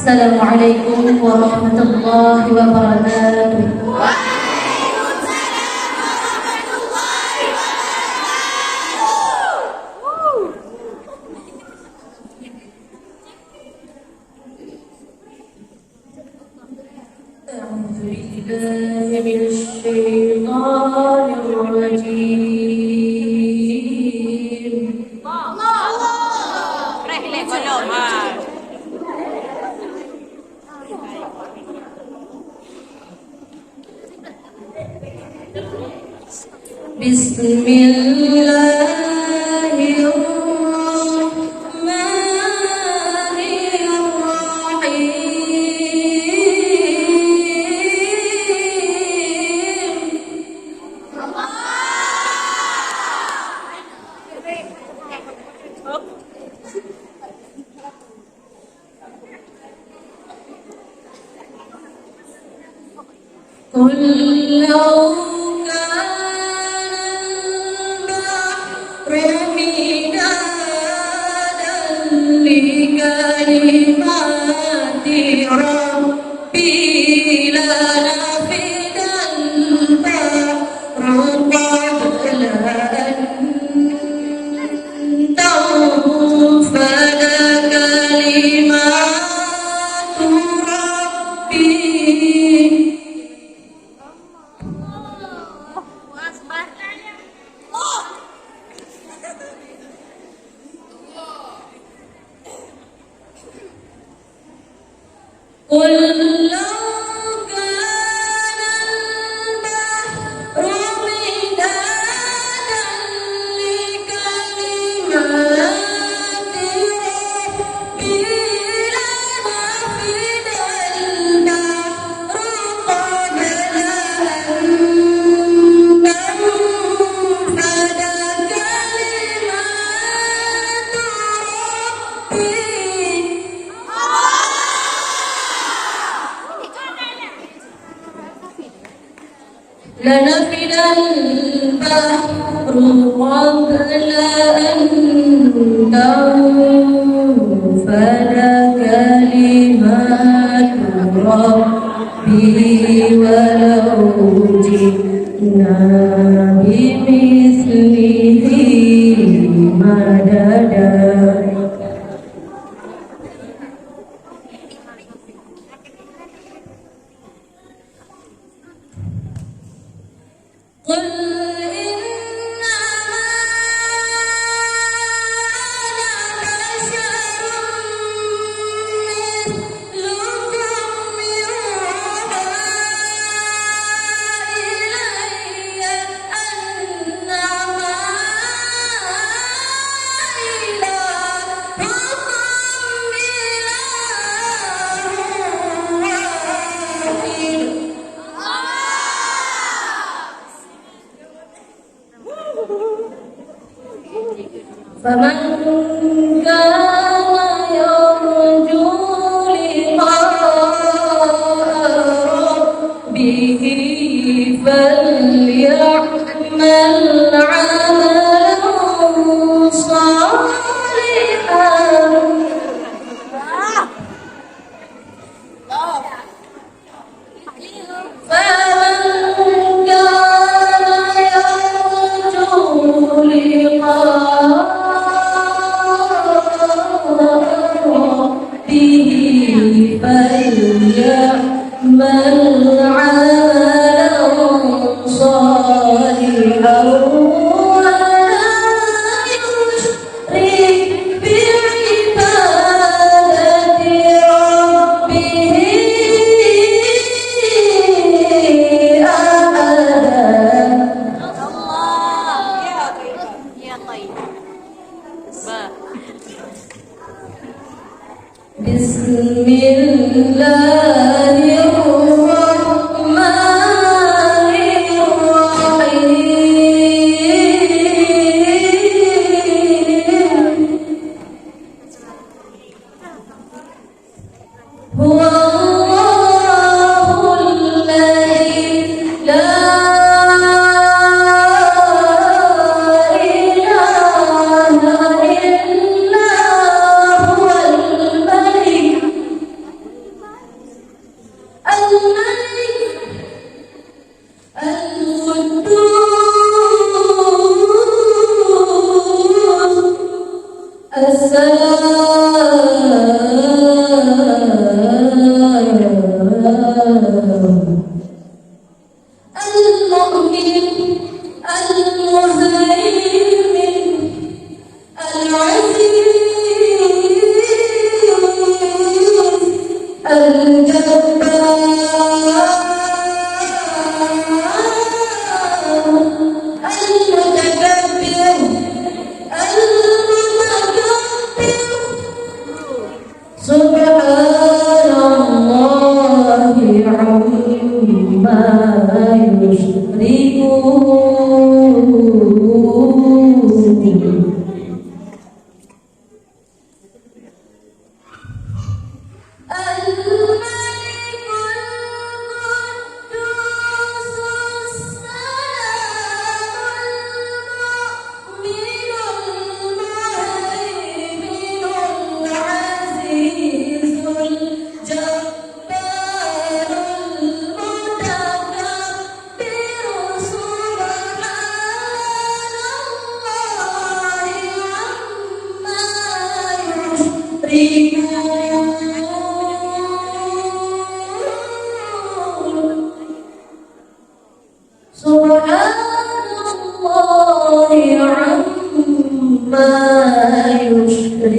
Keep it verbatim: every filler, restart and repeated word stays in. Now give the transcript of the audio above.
Assalamualaikum warahmatullahi wabarakatuh. أعوذ بالله من الشيطان الرجيم. بسم الله الرحمن الرحيم. قل لو كان البحر مدادا لكلمات ربي لنفد البحر قبل أن تنفد كلمات ربي. قل لو كان البحر مدادا لكلمات ربي لنفد البحر قبل أن تنفد كلمات ربي. لنفد البحر قبل أن تنفد كلمات ربي ولو جئنا بمثله مددا. قل إنما أنا بشر مثلكم يوحى إلي أنما إلهكم إله واحد. فمن كان يرجو لقاء ربه فليعمل عملا صالحا. فمن كان يرجو لقاء ربه فليعمل عملا صالحا ولا يشرك بعبادة ربه أحدا. بسم الله الرحمن الرحيم. هو الله الذي لا إله إلا هو الملك المؤمن، المهيمن، العزيز، الجبار، المتكبر، المتكبر. سبحان الله عما يشركون. الملك القدوس السلام المؤمن المهيمن العزيز الجبار المتكبر. سبحان الله عما يشركون. سبحان الله عما يشركون.